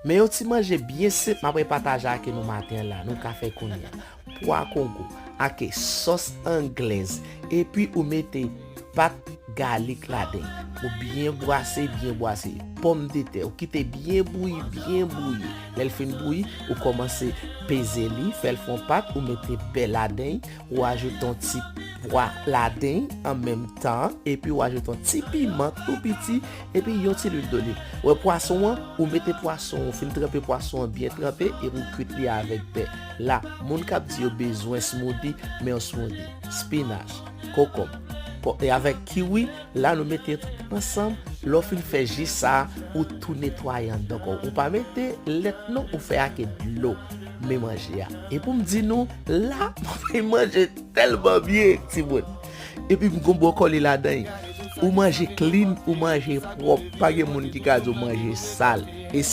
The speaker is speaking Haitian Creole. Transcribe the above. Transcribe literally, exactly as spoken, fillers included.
Men yon ti manje byen senp m ap pataje ak nou maten an la, nou ka fè kounye a. Pwa kongo, ake sòs anglèz, epi ou mete pat galik ladan. Ou byen bwase, byen bwase. Pòmdetè, ou kite byen bouyi, byen bouyi. Lè l fin bouyi, ou kòmanse peze li, fè l fè yon pat, ou mete bè ladan, ou ajoute yon ti pwa ladan an menm tan, epi ou ajoute yon ti piman tou piti, epi yon ti lwil doliv. Ou wè pwason an, ou mete pwason, ou fin tranpe pwason an byen tranpe, epi ou kwit li avèk bè. La, moun k ap di yo bezwen smoothie, men yon smoothie, spinach, kokonm, po-, e avèk kiwi, la nou mete tout ansanm, lè w fin fè ji sa, ou tou netwaye anndan kò w. Ou pa mete lèt non, ou fè ake dlo. Men manje a. E pou m di nou, la, mwen manje tèlman byen, timoun. Epi m gon bwokoli ladan. Ou manje clean, ou manje pwòp. Pa gen moun ki ka di w manje sal.